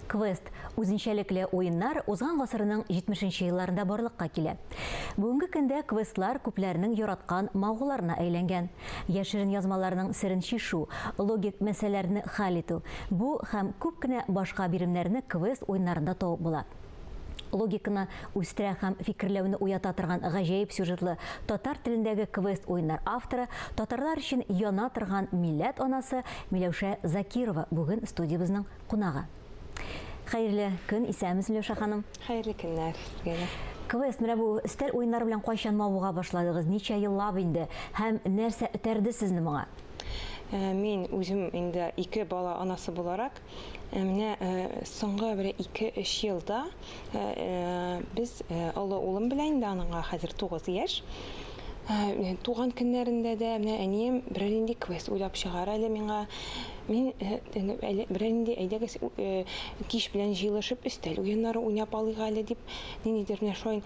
Квест үзенчәлекле уеннар узган гасырның 70 нче елларында барлыкка килә. Бүгенге көндә квестлар күпләрнең яраткан мавыгуларына әйләнгән. Яшерен язмаларның серен чишү, логик мәсьәләләрне хәл итү, бу һәм күп кенә башка биремнәрне квест уеннарында табып була. Логиканы үстерә һәм фикерләүне уята торган гаҗәеп сюжетлы татар телендәге квест уеннар авторы, татарлар өчен яна торган милләт анасы Миләүшә Закирова бүген студиябезнең кунагы. Хәерле көн, исәнмесез, Миләүшә ханым. Хәерле көннәр сезгә дә. Квест, менә бу өстәл уеннары белән кайчан мавыга башладыгыз, ничә еллап инде һәм нәрсә этәрде сезне моңа? Мин үзем инде ике бала анасы буларак, менә соңгы бер ике-өч елда без олы улым белән инде аныңа хәзер 9 яшь. Туган көннәрендә дә менә әнием берәр нинди квест уйлап чыгар әле миңа. Мин әле берәр нинди әйдәгез кич белән җыелышып өстәл уеннары уйнап алыйк әле дип ниндидер менә шулай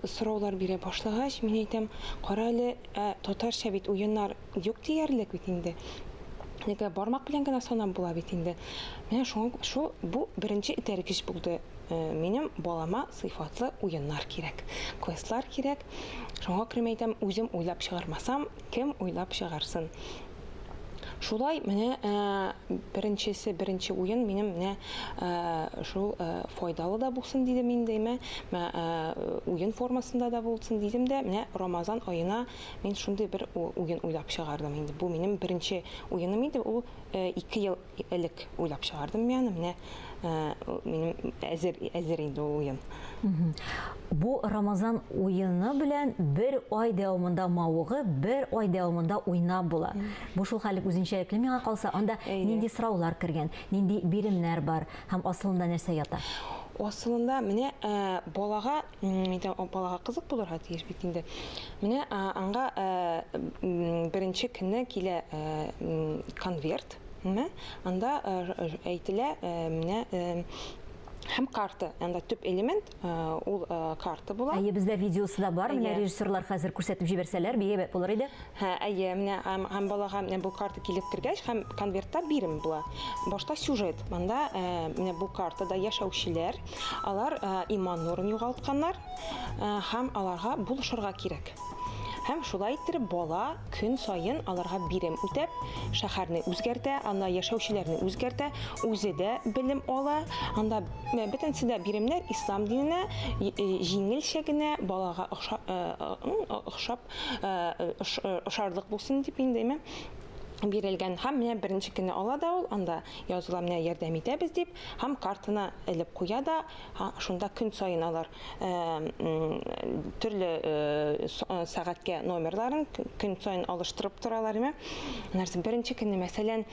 сораулар бирә башлагач, мин әйтәм, кара әле, татарча бит уеннар юк диярлек бит инде. Нигә бармак белән генә санап була бит инде. Менә шуңа шул бу беренче этәргеч булды. Минем балама сыйфатлы уеннар кирәк, квестлар кирәк. Шуңа күрә мин әйтәм, үзем уйлап чыгармасам, кем уйлап чыгарсын? Шулай менә беренчесе, беренче уен минем менә шул файдалы да булсын дидем инде, әмма уен формасында да булсын дидем дә, менә Рамазан аена Мин шундый бер уен уйлап чыгардым инде. Бу минем беренче уеным иде. Ул 2 ел элек уйлап чыгардым мин аны. Менә минем әзер, әзер инде ул уен. Бу Рамазан уены белән бер ай дәвамында мавыгып, бер ай дәвамында уйнап була. Бу шул хәллек үзенчәлекле миңа калса, анда нинди сораулар кергән, нинди биремнәр бар һәм асылында нәрсә ята? Асылында менә балага Әйтәм, балага кызык булырга тиеш бит инде. Менә аңга беренче көнне килә конверт, менә анда әйтелә, менә һәм карта. Анда төп элемент ул карта була. Әйе, бездә видеосы да бар. Менә режиссерлар хәзер күрсәтеп җибәрсәләр, бик әйбәт булыр иде. Һә, әйе, менә һәм балага менә бу карта килеп кергәч, һәм конвертта бирем була. Башта сюжет. Монда менә бу картада яшәүчеләр, алар иман нурын югалтканнар һәм аларга булышырга кирәк. Һәм шулай иттереп бала көн саен аларга бирем үтәп, шәһәрне үзгәртә, анда яшәүчеләрне үзгәртә, үзе дә белем ала. Анда бөтенесе дә биремнәр ислам диненә җиңелчә генә балага охшап ошарлык булсын дип инде әйме бирелгән. Һәм менә беренче көнне ала да ул, анда языла менә ярдәм итәбез дип, һәм картаны элеп куя да, шунда көн саен алар төрле сәгатькә номерларын көн саен алыштырып торалар, әйме. Нәрсә беренче көнне, мәсәлән,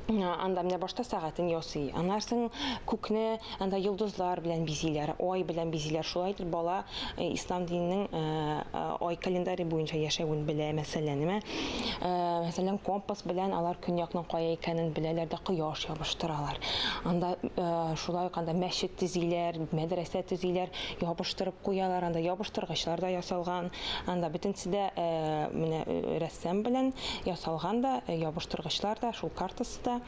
анда менә башта сәгатен ясый, аннан соң күкне анда йолдызлар белән бизиләр, ай белән бизиләр. Шулай итеп бала ислам диненең ай календаре буенча яшәвен белә, мәсәлән, әмә. Мәсәлән, компас белән алар көньякның кая икәнен беләләр дә кояш ябыштыралар. Анда шулай ук анда мәчет төзиләр, мәдрәсә төзиләр, ябыштырып куялар, анда ябыштыргычлар да ясалган. Анда бөтенесе дә менә рәссам белән ясалган да, ябыштыргычлар да, шул картасы да.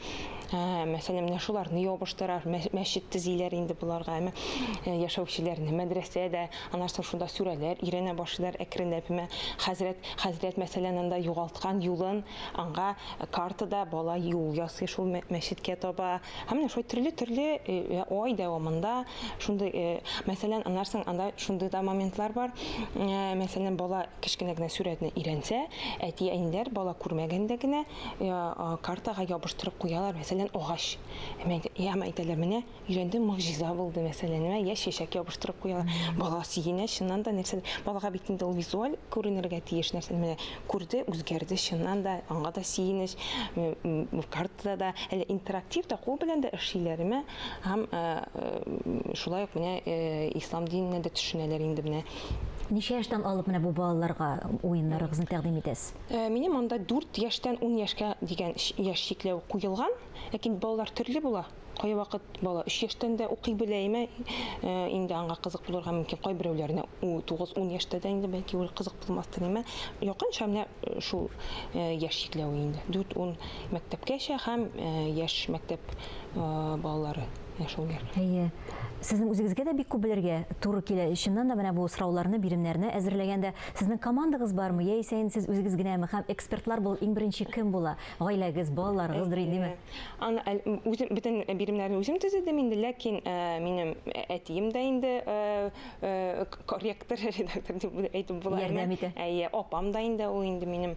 Мәсәлән, менә шуларны ябыштыра, мәчет төзиләр инде боларга, әмма яшәүчеләрне, мәдрәсә дә, аннан соң шунда сүрәләр өйрәнә башлыйлар әкренләп, әмма хәзрәт, хәзрәт, мәсәлән, анда югалткан юлын аңга картада бала юл ясый шул мәчеткә таба. Һәм менә шулай төрле-төрле ай дәвамында шундый, мәсәлән, аннан соң анда шундый да моментлар бар. Мәсәлән, бала кечкенә генә сурәтне өйрәнсә, әти-әниләр бала күрмәгәндә генә картага ябыштырып куялар, мәсәлән, агач. Һәм әйтәләр, менә өйрәндем, могҗиза булды, мәсәлән, менә я чәчәк ябыштырып куялар. Бала сөенә, чыннан да нәрсә, балага бит инде ул визуаль күренергә тиеш нәрсә, менә күрде, үзгәрде, чыннан да, аңа да сөенеч. Картада да, әле интерактив та, кул белән дә эшлиләр, әмма һәм шулай ук менә ислам диненә дә төшенәләр инде менә. Ничә яшьтән алып менә бу балаларга уеннарыгызны тәкъдим итәсез? Минем анда 4 яшьтән 10 яшькә дигән яшь чикләү куелган. Ләкин балалар төрле була. Кайвакыт бала 3 яшьтән дә укый белә, әмма инде аңа кызык булырга мөмкин. Кайберәүләренә 9-10 яшьтә дә инде бәлки ул кызык булмастыр, әмма якынча менә шул яшь чикләве инде. 4-10 мәктәпкәчә һәм яшь мәктәп балалары. Менә шул бер. Әйе. Сезнең үзегезгә дә бик күп белергә туры килә. Чыннан да менә бу сорауларны, биремнәрне әзерләгәндә сезнең командагыз бармы, яисә инде сез үзегез генәме? Һәм экспертлар булып иң беренче кем була? Гаиләгез, балаларыгыздыр инде, димме? Аны үзем бөтен биремнәрне үзем төзедем инде, ләкин минем әтием дә инде корректор, редактор дип әйтеп була. Ярдәм итә. Әйе, апам да инде ул инде минем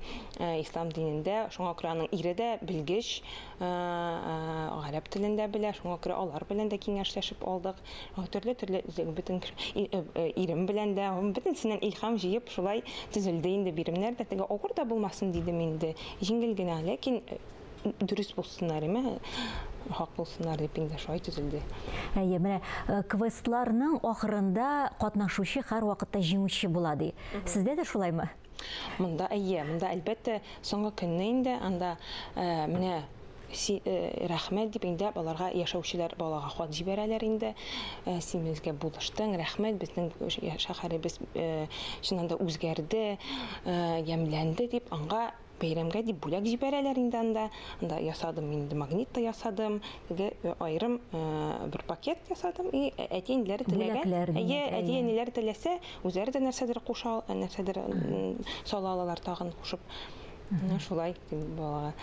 ислам динендә, шуңа күрә аның ире дә белгеч. Гарәп телен дә белә, шуңа күрә алар белән дә киңәшләшеп алдык. Төрле-төрле бөтен ирем белән дә, бөтенсеннән илһам җыеп, шулай төзелде инде биремнәр дә. Теге авыр да булмасын дидем инде, җиңел генә, ләкин дөрес булсыннар, әмма хак булсыннар дип инде шулай төзелде. Әйе, менә квестларның ахырында катнашучы һәрвакытта җиңүче була ди. Сездә дә шулаймы? Монда әйе, монда әлбәттә соңгы көнне инде анда э, менә си, э, рәхмәт дип инде аларга яшәүчеләр балага хат җибәрәләр инде. Э, син безгә булыштың, рәхмәт, безнең шәһәребез э, чыннан да үзгәрде, э, ямьләнде дип аңга бәйрәмгә дип бүләк җибәрәләр инде анда. Анда ясадым инде магнит та ясадым, теге э, аерым э, бер пакет ясадым и әти-әниләре теләгән. Әйе, әти-әниләре теләсә, Үзләре дә нәрсәдер куша, нәрсәдер сала алалар тагын кушып. Менә шулай балага.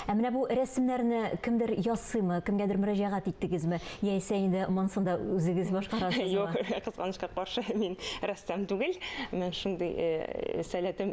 Ә менә бу рәсемнәрне кемдер ясыймы, кемгәдер мөрәҗәгать иттегезме? Яисә инде монысын да үзегез башкарасызмы? Юк, кызганычка каршы, мин рәссам түгел. Мен шундый э, сәләтем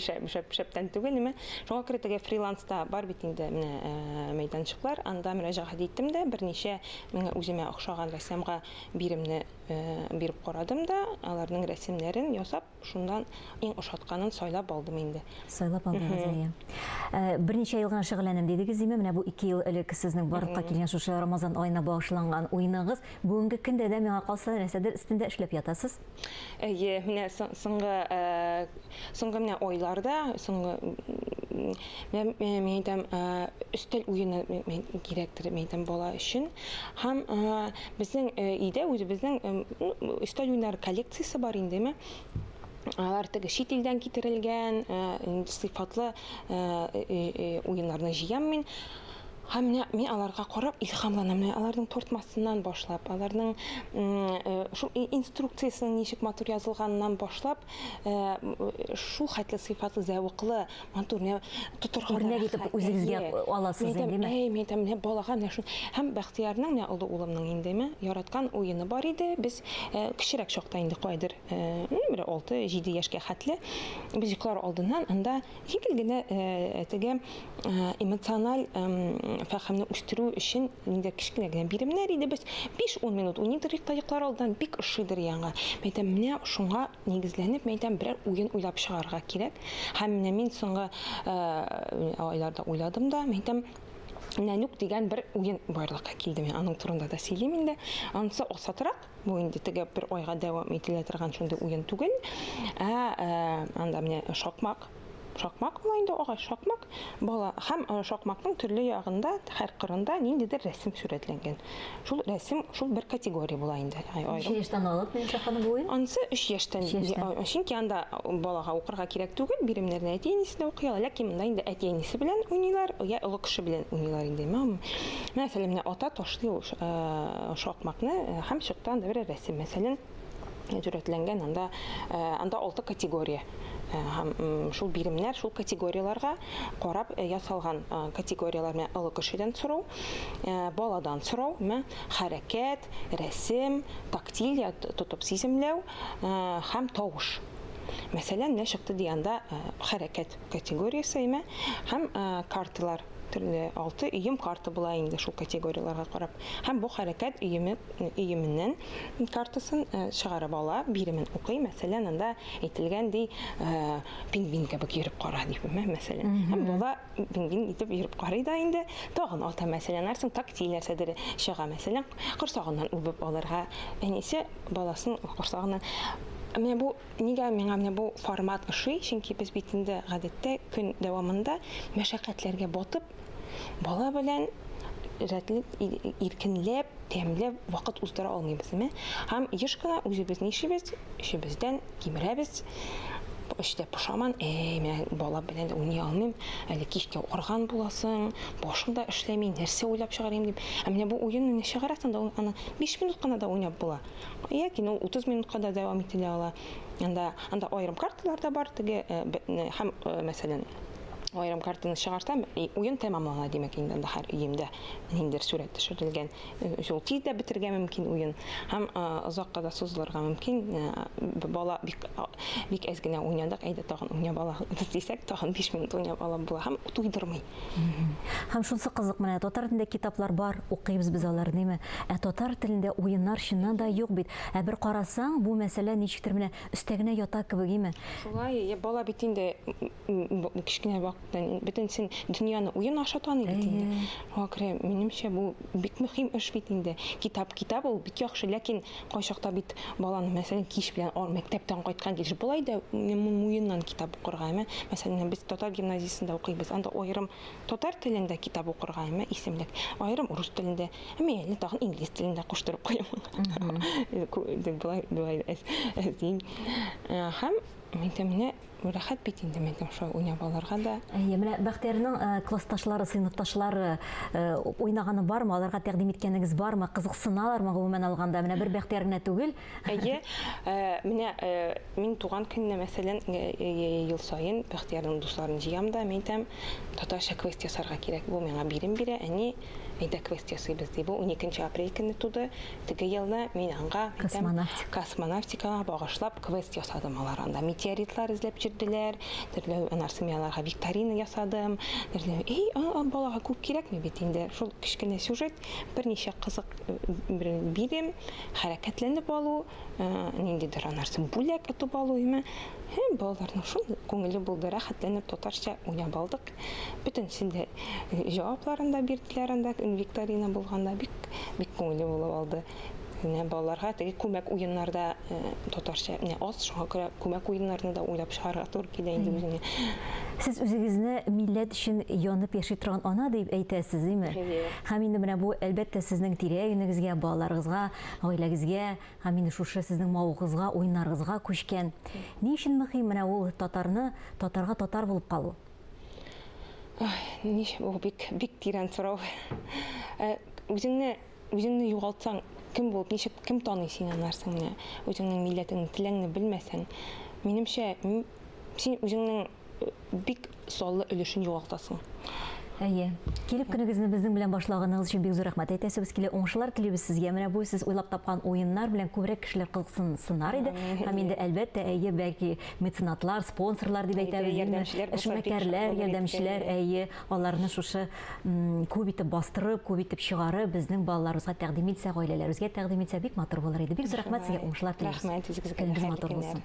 шәп шәптән түгел, ниме. Шуңа күрә теге фриланста бар бит инде менә э, мәйданчыклар, анда мөрәҗәгать иттем дә, берничә миңа үземә охшаган рәссамга биремне биреп карадым да, аларның рәсемнәрен ясап, шуннан иң ошатканын сайлап алдым инде. Сайлап алдыгыз, әйе. Берничә ел гына шөгыльләнәм дидегез, димме? Менә бу 2 ел элек сезнең барлыкка килгән шушы Рамазан аена багышланган уеныгыз. Бүгенге көндә дә миңа калса, нәрсәдер өстендә эшләп ятасыз. Әйе, менә соңгы соңгы менә айларда, соңгы менә мин әйтәм, өстәл уены кирәктер, мин әйтәм, бала өчен. Һәм безнең өйдә үзебезнең өстәл уеннары коллекциясе бар индеме? Алар теге чит илдән китерелгән, сыйфатлы уеннарны җыям мин. Һәм менә мин аларга карап илһамланам. Менә аларның тортмасыннан башлап, аларның шул инструкциясенең ничек матур язылганыннан башлап, шул хәтле сыйфатлы, зәвыклы, матур, менә тотырга да Үрнәк итеп рәхәт. үзегезгә Әйе. аласыз Мин әйтәм, инде, димме? әй, мин әйтәм, менә балага менә шул. Һәм Бәхтиярның, менә олы улымның индеме, яраткан уены бар иде. Без кечерәк чакта инде кайдыр, бер 6-7 яшькә хәтле без йоклар алдыннан анда җиңел генә теге эмоциональ фәһемне үстерү өчен инде кечкенә генә биремнәр иде. Без 5-10 минут уйныйдыр та йоклар алдыннан, бик ошыйдыр яңа. Мин әйтәм, менә шуңа нигезләнеп, мин әйтәм, берәр уен уйлап чыгарырга кирәк. Һәм менә мин соңгы айларда уйладым да, мин әйтәм, Нәнүк дигән бер уен барлыкка килде. Мин аның турында да сөйлим инде. Анысы осатрак, бу инде теге бер айга дәвам ителә торган шундый уен түгел. Ә анда менә шакмак, шакмак була инде, агач шакмак бала һәм шакмакның төрле ягында, һәр кырында ниндидер рәсем сурәтләнгән. Шул рәсем, шул бер категория була инде. Ничә яшьтән алып, Миләүшә ханым, бу уен? Анысы 3 яшьтән. Чөнки анда балага укырга кирәк түгел, биремнәрне әти-әнисе дә укый ала. Ләкин монда инде әти-әнисе белән уйныйлар, я олы кеше белән уйныйлар инде. Мәсәлән, менә ата ташлый ул шакмакны һәм чыкты анда бер рәсем. Мәсәлән, сурәтләнгән анда анда алты категория һәм шул биремнәр шул категорияләргә карап ясалган. Категорияләр менә олы кешедән сорау, баладан сорау, менә хәрәкәт, рәсем, тактиль тотып сиземләү һәм тавыш. Мәсәлән, менә чыкты ди анда хәрәкәт категориясе име һәм карталар төрле алты өем карта була инде шул категорияләргә карап. Һәм бу хәрәкәт өеме өеменнән картасын чыгарып ала, биремен укый. Мәсәлән, анда әйтелгән ди, пингвин кебек йөреп кара дип, мәсәлән. Һәм бала пингвин итеп йөреп карый да инде, тагын ата, мәсәлән, нарсын тактиль нәрсәдер чыга, мәсәлән, корсагыннан үбеп алырга. Әнисе баласын корсагыннан. Менә бу нигә миңа менә бу формат ошый, чөнки без бит инде гадәттә көн дәвамында мәшәкатьләргә батып, бала белән рәтле, иркенләп, тәмләп вакыт уздыра алмыйбыз, әме? Һәм еш кына үзебез нишлибез? Эшебездән кимерәбез. Эштә пошаман, әй, менә бала белән дә уйный алмыйм, әле кичкә арган буласың, башың да эшләми, нәрсә уйлап чыгарыйм дип. Ә менә бу уенны менә чыгарасың да, аны 5 минут кына да уйнап була. Яки ну 30 минутка да дәвам ителә ала. Анда анда аерым карталар да бар, теге һәм мәсәлән, аерым картаны чыгарсам, уен тәмамлана, димәк инде анда һәр өемдә ниндидер сурәт төшерелгән. Шул тиз дә бетерергә мөмкин уен һәм озакка да сузылырга мөмкин. Бала бик бик әз генә уйнадык, әйдә тагын уйнап алабыз дисәк, тагын 5 минут уйнап алып була һәм туйдырмый. Һәм шунысы кызык, менә татар телендә китаплар бар, укыйбыз без аларны, димме? Ә татар телендә уеннар чыннан да юк бит. Ә бер карасаң, бу мәсьәлә ничектер менә өстә генә ята кебек, име? Шулай, бала бит инде кечкенә вакыттан бөтенсен дөньяны уен аша таный бит инде. Шуңа күрә, минемчә, бу бик мөһим эш бит инде. Китап, китап ул бик яхшы, ләкин кайчакта бит баланы, мәсәлән, кич белән ар мәктәптән кайткан килеш болай да муеннан китап укырга, әмма, мәсәлән, без татар гимназиясендә укыйбыз, анда аерым татар телендә китап укырга, әмма исемлек, аерым рус телендә, әмма әле тагын инглиз телендә куштырып куям. Болай, болай әз. Һәм менә рәхәт бит инде, мен шулай уйнап алырга да. Әйе, менә Бәхтиярның классташлары, сыйныфташлары уйнаганы бармы? Аларга тәкъдим иткәнегез бармы? Кызыксыналармы гомумән алганда? Менә бер Бәхтияр генә түгел. Әйе, менә мин туган көнне, мәсәлән, ел саен Бәхтиярның дусларын җыям да, мин әйтәм, татарча квест ясарга кирәк. Бу миңа бирем бирә, әни, әйдә квест ясыйбыз ди. Бу 12 апрель көнне туды. Теге елны мин аңа космонавтика. Космонавтикага багышлап квест ясадым алар анда. Метеоритлар эзләп йөрделәр, төрле анарсы мин аларга викторина ясадым. Төрле, эй, балага күп кирәкми бит инде. Шул кечкенә сюжет, берничә кызык бер бирем, хәрәкәтләнеп алу, ниндидер анарсы бүләк отып алу, име. Һәм балаларның шундый күңеле булды, рәхәтләнеп татарча уйнап алдык. Бөтенесен дә җавапларын да бирделәр анда, викторина булганда бик бик күңелле булып алды. Менә балаларга теге күмәк уеннарда татарча менә аз, шуңа күрә күмәк уеннарны да уйлап чыгарырга туры килә инде үзеңә. Сез үзегезне милләт өчен янып яши торган ана дип әйтәсез, димме? Һәм инде менә бу, әлбәттә, сезнең тирә-юнегезгә, балаларыгызга, гаиләгезгә һәм инде шушы сезнең мавыгыгызга, уеннарыгызга күчкән. Ни өчен мөһим менә ул татарны, татарга татар булып калу? Ой, бу бик бик тирән сорау. Үзеңне үзеңне югалтсаң, кем булып, ничек кем таный сине аннан менә? Үзеңнең милләтеңне, телеңне белмәсәң, минемчә, син үзеңнең бик саллы өлешен югалтасың. Әйе. Килеп көнегезне безнең белән башлаганыгыз өчен бик зур рәхмәт әйтәсебез килә. Уңышлар телибез сезгә. Менә бу сез уйлап тапкан уеннар белән күбрәк кешеләр кызыксынсыннар иде. Һәм инде, әлбәттә, әйе, бәлки меценатлар, спонсорлар дип әйтәбез, ярдәмчеләр, эшмәкәрләр, ярдәмчеләр, әйе, аларны шушы күп итеп бастырып, күп итеп чыгарып, безнең балаларыбызга тәкъдим итсә, гаиләләребезгә тәкъдим итсә, бик матур булыр иде. Бик зур рәхмәт сезгә, уңышлар телибез. Рәхмәт, үзегезгә. Көнегез матур булсын.